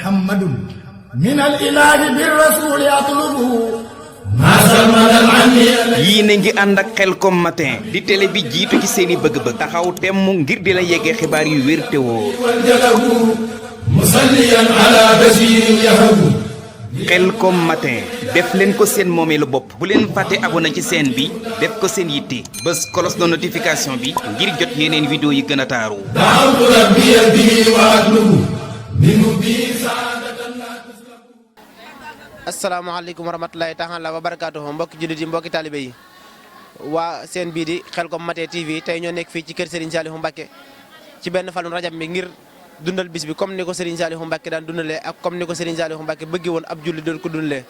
محمد من الإله بالرسول يطلب yii na ngi ànd ak Khelcom matin di télé bi jiitu ci seeni bëgg-bëgg taxaw temm ngir di la yeggee xibaar yu wér te wóor musalliyan ala bashir yahabu Khelcom matin def leen ko seen moomeelu bopp bu leen fàtte abonné ci chaîne bi def ko seen yitte bés cloche de notification bi ngir jot yeneen vidéo yi gën a taaru da'awtu rabbiya bihi wa atlubu minhu bi asalaamaaleykum wa rahmatulahi taala wa barakaatuhu mbokki jullit yi mbokki taalibe yi waa seen bii di Khelcom matin TV tey ñoo nekk fii ci kër Serigne Saliou Mbacké ci benn fanu rajab mi ngir dundal bis bi comme ni ko Serigne Saliou Mbacké daan dundalee ak comme ni ko Serigne Saliou Mbacké bëgge woon ab jullit doon ko dundalee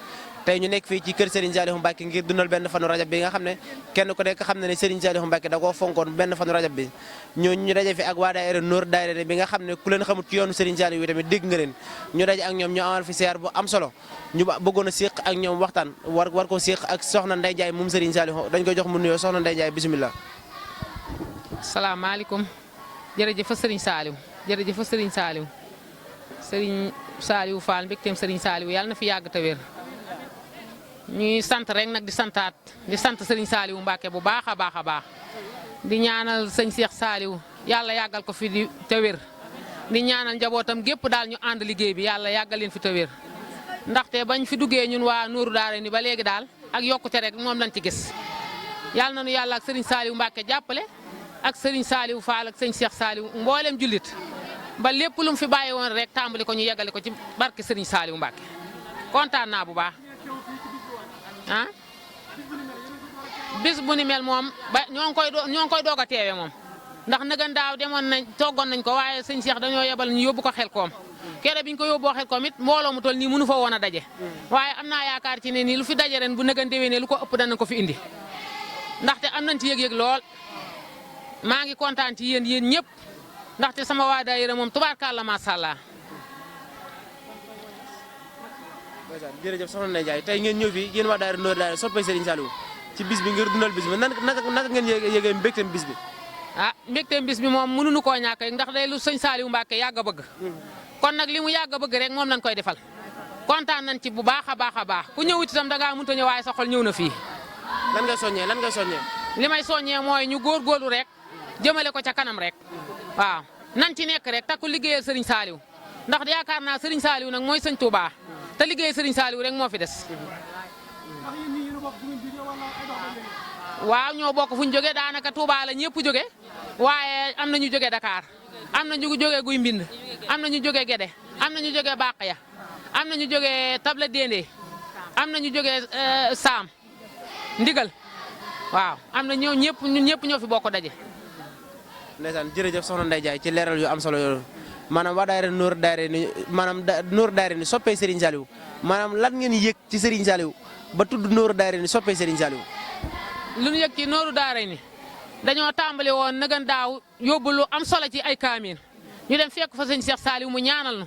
tey ñu nekk fii ci kër Serigne Saliou Mbacké ngir dundal benn fanu rajab bi nga xam ne kenn ku nekk xam ne ne Serigne Saliou Mbacké da koo fonkoon benn fanu rajab bi ñu daje fi ak waa daayira Noor daayira bi nga xam ne ku leen xamut ci yoonu Serigne Saliou yi tamit dégg nga leen ñu daje ak ñoom ñu amal fi siyaar bu am solo ñu bëggoon a séq ak ñoom waxtaan war ko séq ak soxna Ndeye Ndiaye moom Serigne Saliou dañ koy jox mu nuyoo soxna Ndeye Ndiaye bisimilah. salaamaaleykum jërëjëf Serigne Saliou jërëjëf Serigne Saliou Serigne Saliou Fall mbégteem Serigne Saliou yàlla na fi yàgg te wér ñuy sant rek nag di sant Serigne Saliou Mbacké bu baax a baax a baax di ñaanal sëñ Cheikh Saliou yàlla yàggal ko fi di te wér di ñaanal njabootam gépp daal ñu ànd liggéey bi yàlla yàggal leen fi te wér ndaxte bañ fi duggee ñun waa Nuuru Daara ni ba léegi daal ak yokkute rek moom lañ ci gis yàlla na nu yàlla ak Serigne Saliou Mbacké jàppale ak Serigne Saliou Fall ak sëñ Cheikh Saliou mboolem jullit ba lépp lu mu fi bàyyi woon rek tàmbali ko ñu yeggale ko ci barke Serigne Saliou Mbacké kontaan naa bu baax ah bis bu ni mel moom ba ñoo ngi koy doog a teewe moom ndax nëgën daaw demoon nañ toggoon nañ ko waaye sëñ Cheikh dañoo yebal ñu yóbbu ko Khelcom kere biñ ko yóbboo Khelcom it mbooloo mu toll nii mënu fa woon a daje waaye am naa yaakaar ci ne nii lu fi daje ren bu nëgën déwénee lu ko ëpp danañ ko fi indi ndaxte am nañ ci yëg-yëg lool maa ngi kontaan ci yéen ñëpp ndaxte sama waa daayira moom tubaarkàlla macha allah. jërëjëf soxna Ndeye Ndiaye tey ngeen ñëw fii yéen waa daayira Noor daayira soppay Serigne Saliou ci bis bi ngir dundal bis bi naka ngeen yëgee mbégteem bis bi. ah mbégteem bis bi moom mënuñu koo ñàkk ndax day lu sëñ Saliou Mbacké yàgg a bëgg kon nag li mu yàgg a bëgg rek moom lañ koy defal kontaan nañ ci bu baax a baax a baax ku ñëwut itam da ngaa mënut a ñëw waaye sa xol ñëw na fii. lan ngay soññee. li may soññee mooy ñu góorgóorlu rek jëmale ko ca kanam rek waaw nan ci nekk rek takku liggéeyal Serigne Saliou ndax yaakaar naa Serigne Saliou nag mooy sëñ Touba te liggéeyal Serigne Saliou rek moo fi des. waaw ñoo bokk fu ñu jógee daanaka Touba la ñëpp jóge waaye am na ñu jóge Dakar am na ñu jóge Guy Mbind am na ñu jóge Guédé am na ñu jóge Bakaya am na ñu jóge Table Dendé am na ñu jóge Saam Ndigal waaw am na ñun ñëpp ñoo fi bokk daje. ndeysaan jërëjëf soxna Ndeye Ndiaye ci leeral yu am solo yooyu maanaam waa daayira Noor daayira ni maanaam Noor daayira ni soppee Serigne Saliou maanaam lan ngeen yëg ci Serigne Saliou ba tudd Noor daayira ni soppee Serigne Saliou. lu ñu yëg ci Nooru Daara ni dañoo tàmbali woon nëgën daaw yóbbu lu am solo ci ay kaamil ñu dem fekk fa sëñ Cheikh Saliou mu ñaanal nu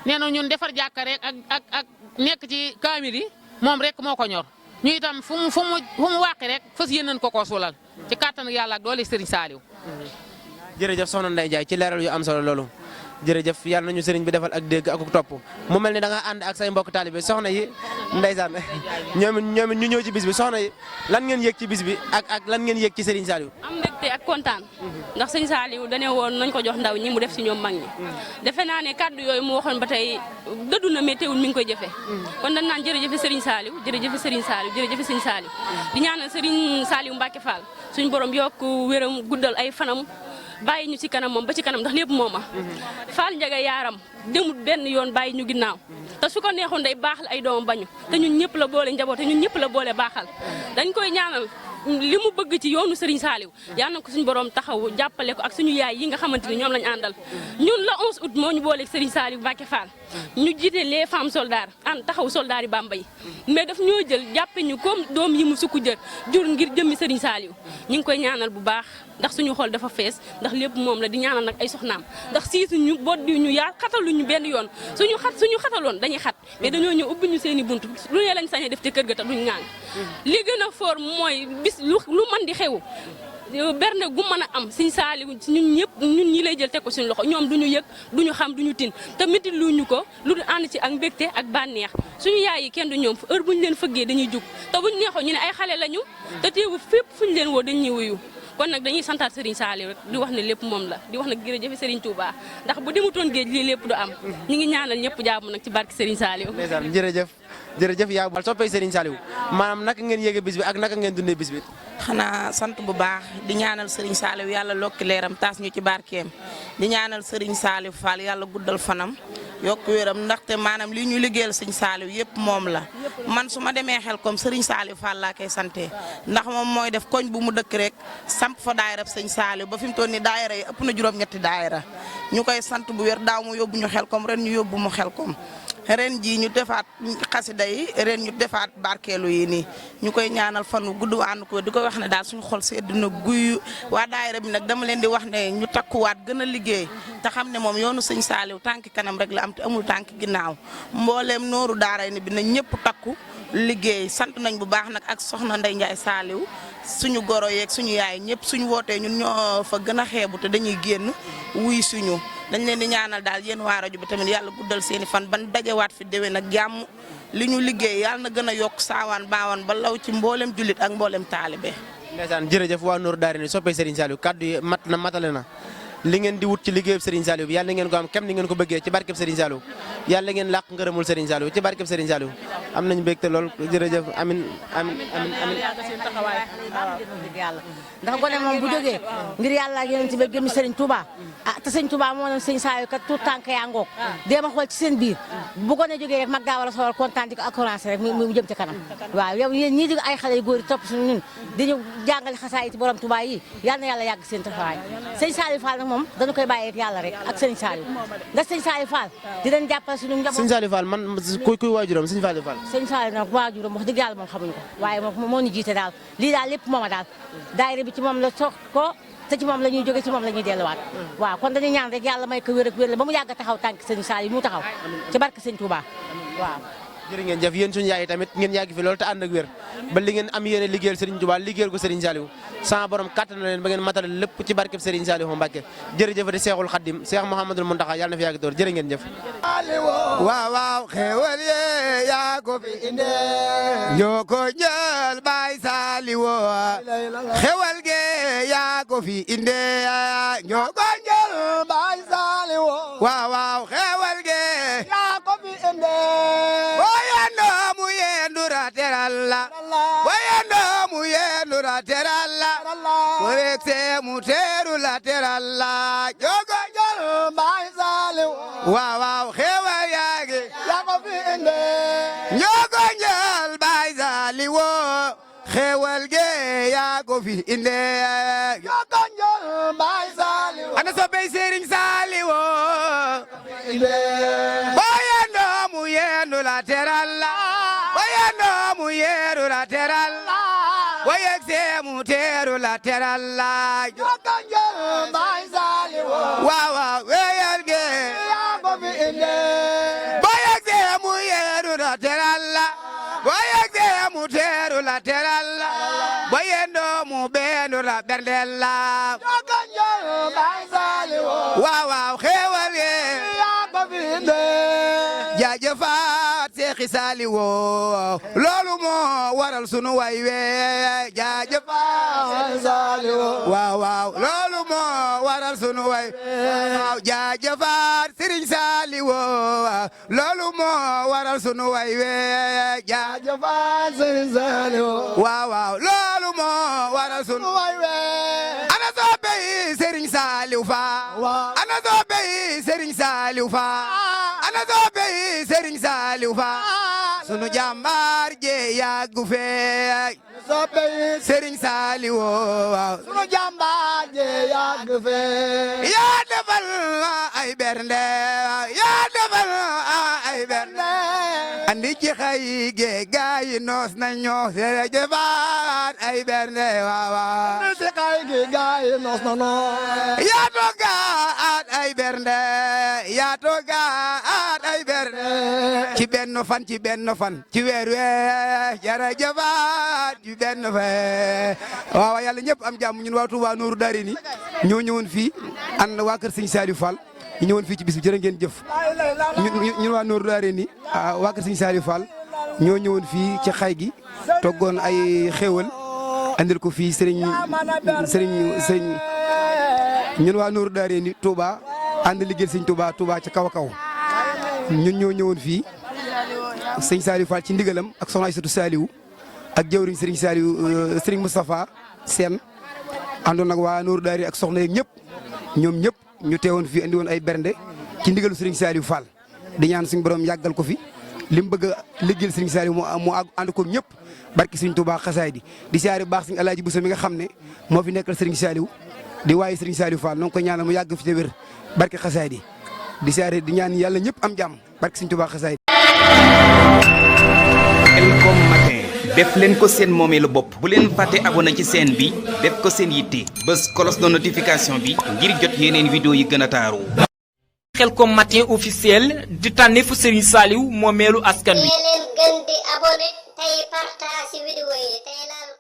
nee na ñun defar jàkka rek ak nekk ci kaamil yi moom rek moo ko ñor ñu itam fu mu wàqi rek fas yéeneen ko koo suulal ci kàttan yàlla ak doole Serigne Saliou. jërëjëf soxna Ndeye Ndiaye ci leeral yu am solo loolu jërëjëf yàlla nañu sëriñ bi defal ak dégg ak topp mu mel ni da nga ànd ak say mbokk taalibe soxna yi ndeysaan ñoom ñu ñëw ci bis bi soxna yi lan ngeen yëg ci bis bi ak lan ngeen yëg ci Serigne Saliou. am mbégte ak kontaan ndax sëñ Saliou dane woon nañ ko jox ndaw ñi mu def si ñoom mag ñi defe naa ne kàddu yooyu mu waxoon ba tey dëddu na mais teewul mi ngi koy jëfe kon dañ naan jërëjëf Serigne Saliou jërëjëf Serigne Saliou jërëjëf Serigne Saliou di ñaanal Serigne Saliou Mbacké Fall suñu borom yokk wéram guddal ay fanam bàyyi ñu ci kanam moom ba ci kanam ndax lépp mooma Fall Ndiaga yaaram demut benn yoon bàyyi ñu ginnaaw te su ko neexoon day baaxal ay doomam bañu te ñun ñëpp la boole njaboot te ñun ñëpp la boole baaxal dañ koy ñaanal li mu bëgg ci yoonu Serigne Saliou yal na ko suñu borom taxaw jàppale ko ak suñu yaay yi nga xamante ni ñoom lañu àndal ñun la 11 août moo ñu booleeg Serigne Saliou Mbacké Fall ñu jiite les femmes soldats ànd taxaw soldats yi Bamba yi mais daf ñoo jël jàppe ñu comme doom yi mu sukku jur ngir jëmmi Serigne Saliou ñu ngi koy ñaanal bu baax ndax suñu xol dafa fees ndax lépp moom la di ñaanal nag ay soxnaam ndax siisuñu boddi ñu yaa xataluñu benn yoon suñu xataloon dañuy xat mais dañoo ñëw ubbi ñu seen i bunt lu ne lañ sañee def ci kër ga te duñ ŋaan li gën a fort mooy bis lu mën di xew bernde gu mën a am Sëñ Saaliw ñun ñëpp ñun ñi lay jël teg ko suñu loxo ñoom duñu yëg duñu xam duñu tin te métti luñu ko lu ànd ci ak mbégte ak bànneex suñu yaay yi kenn du ñoom heure buñu leen fëggee dañuy jug te buñu neexoo ñu ne ay xale lañu te teewu fépp fuñu leen woo dañuy wuyu kon nag dañuy santaat Serigne Saliou rek di wax ne lépp moom la di wax nag jërëjëf Serigne Touba ndax bu demutoon géej lii lépp du am ñu ngi ñaanal ñëpp jàmm nag ci barke Serigne Saliou. ndeysaan jërëjëf yaa bu soppee Serigne Saliou maanaam naka ngeen yéege bis bi ak naka ngeen dundee bis bi. xanaa sant bu baax di ñaanal Serigne Saliou yàlla lokki leeram taas ñu ci barkeem di ñaanal Serigne Saliou Fall yàlla guddal fanam yokk wéram ndaxte maanaam lii ñu liggéeyal Serigne Saliou yëpp moom la man su ma demee xel comme Serigne Saliou Fall laa koy sante ndax moom mooy def koñ bu mu dëkk rek samp fa daayira Serigne Saliou ba fi mu toll nii daayira yi ëpp na juróom-ñetti daayira ñu koy sant bu wér daaw mu yóbbu ñu xel comme ren ñu yóbbu mu xel comme ren jii ñu defaat xasida yi ren ñu defaat barkeelu yi nii ñu koy ñaanal fan wu gudd ànd ko di koy wax ne daal suñu xol sedd na guy waa daayira bi nag dama leen di wax ne ñu takkuwaat gën a liggéey te xam ne moom yoonu Sëñ Saaliw tànki kanam rek la am te amul tànki ginnaaw mbooleem nooru daara ni bi na ñëpp takku liggéey sant nañ bu baax nag ak soxna Ndey Njaay Saaliw suñu goro yeeg suñu yaay ñëpp suñu wootee ñun ñoo fa gën a xeebu te dañuy génn wuy suñu dañ leen di ñaanal daal yéen waa rajo bi tamit yàlla guddal seeni fan ban dajewaat fi déwén ak jàmm li ñu liggéey yàlla na gën a yokk saawaan baawaan ba law ci mboolem jullit ak mboolem taalibe. ndeysaan jërëjëf waa Nour Daara ni soppee Serigne Saliou kaddu yi mat na matale na li ngeen di wut ci liggéeyub Serigne Saliou bi yàlla na ngeen ko am kem ni ngeen ko bëggee ci barkeb Serigne Saliou yàlla ngeen làq ngërëmul Serigne Saliou ci barkeb Serigne Saliou am nañu mbégte lool jërëjëf amin yàlla ndax gone moom bu jógee ngir yàlla ak yonent bi gëm Serigne Touba te Serigne Touba moo ne Serigne Saliou kat tout tànk yaa ngoog déema xool ci seen biir bu gone jógee rek mag daa war a soxal kontaan di ko encouragé rek mu jëm ci kanam waaw yow yéen ñii di ay xale yu góor yi topp suñu ñun di ñu jàngale xasaay ci borom Touba yi yàlla na yàlla yàgg seen taxawaay Serigne Saliou Fall nag moom dañu koy bàyyi ak yàlla rek ak Serigne Saliou ndax Serigne Saliou Fall di leen jàppale suñu njaboot Serigne Saliou Fall man kuy waajuram Serigne Saliou Fall Serigne Saliou nag waajuram wax dëgg yàlla moom xamuñu ko waaye moom moo ñu jiite daal lii daal lépp mooma daal daayira bi ci moom la sox ko te ci moom la ñuy jóge ci moom la ñuy delluwaat waaw kon dañuy ñaan rek yàlla may ko wér ak wér la ba mu yàgg a taxaw tànk Serigne Saliou mu taxaw ci barke Serigne Touba waaw jërë ngeen jëf yéen suñu yaay yi tamit ngeen yàgg fi loolu te ànd ak wér ba li ngeen am yéene liggéeyal Serigne Touba liggéeyal ko Serigne Saliou sama borom kàttan na leen ba ngeen matale lépp ci barkeb Serigne Saliou Mbacké jërëjëf di Seexul Xaddim Seex Mouhamadoul Mountakha yàlla na fi yàgg door jërë ngeen jëf waaw waaw xewal ye yaa ko fi inde ñoo ko jël Baay Saliou xewal ge yaa ko fi inde ñoo ko jël Baay Saliou waaw waaw xewal ge yaa ko fi inde wayando mu yendura teralla wayando mu yendura teralla korekse mu teru la teralla ñoo ko jël Baay Saliou waaw waaw xewal yaagi yaa ko fi inde ñoo ko jël Baay Saliou xewal ge yaa ko fi inde ñoo ko jël Baay Saliou ana soppey Serigne Saliou bayando mu yendu la teralla bayando mu yeru la teralla wayegse mu teru la teralla ñoo ko jël Baay Saliou waaw waaw weyal ge yaa ko fi inde bayegse mu yeru la teralla wayegse mu teru la teralla bayendo mu bendu la berndella ñoo ko jël Baay Saliou waaw waaw xewal ge yaa ko fi inde jaajëfaat Seexi Saliou loolu moo waral sunu way we jaajëfaat Saliou waaw waaw loolu moo waral sunu way waaw jaajëfaat Serigne Saliou loolu moo waral sunu way we jaajëfaat Serigne Saliou waaw waaw loolu moo waral sunu way we ana soppey Serigne Saliou fa ana soppey Serigne Saliou fa ana soppey Serigne Saliou fa sunu jàmbaar je yàggu fee soppey Serigne Saliou waaw sunu jàmbaar je yàggu fee yaa defal ay bernde yaa defal ay bernde andi ci xay ge gaay noos nañu sere defaat ay bernde waaw waaw andi ci xay ge gaay noos nañu yaa toga at ay bernde yaa toga at ay bernde ci benn fan ci weer wee jërëjëfaat ci benn fee waaw yàlla ñëpp am jàmm ñun waa Touba Nourou Darayni ñoo ñëwoon fii ànd waa kër Serigne Saliou Fall ñu ñëwoon fii ci bis bi jërë ngeen jëf ñun waa Nourou Darayni waa kër Serigne Saliou Fall ñoo ñëwoon fii ci xay gi toggoon ay xéewal andil ko fii Serigne ñun waa Nourou Darayni Touba ànd liggéeyal Serigne Touba ca kaw a kaw ñun ñoo ñëwoon fii Serigne Saliou Fall ci ndigalam ak soxna Aïssatou Saliou ak jawriñ Serigne Saliou Serigne Moustapha Sène àndoon ak waa Nourou Darayni ak soxna yeeg ñëpp ñoom ñëpp ñu teewoon fii andi woon ay bernde ci ndigalu Serigne Saliou Fall di ñaan suñu borom yàggal ko fi li mu bëgg a liggéeyal Serigne Saliou mu ànd ko ñëpp barki Serigne Touba xasaay di siyaare bu baax Serigne Alaaji Bousso mi nga xam ne moo fi nekkal Serigne Saliou di waaye Serigne Saliou Fall noo ngi koy ñaanal mu yàgg fi te wér barki xasaay di siyaare di ñaan yàlla ñëpp am jàmm barki Serigne Touba xasaay Khelcom matin def leen ko seen moomeelu bopp bu leen fàtte abonné ci chaîne bi def ko seen yitte bës cloche de notification bi ngir jot yeneen vidéo yi gën a taaru. Khelcom matin officiel di tànneefu Serigne Saliou moomeelu askan wi. leen gën di abonné tey partage vidéo yi tey laal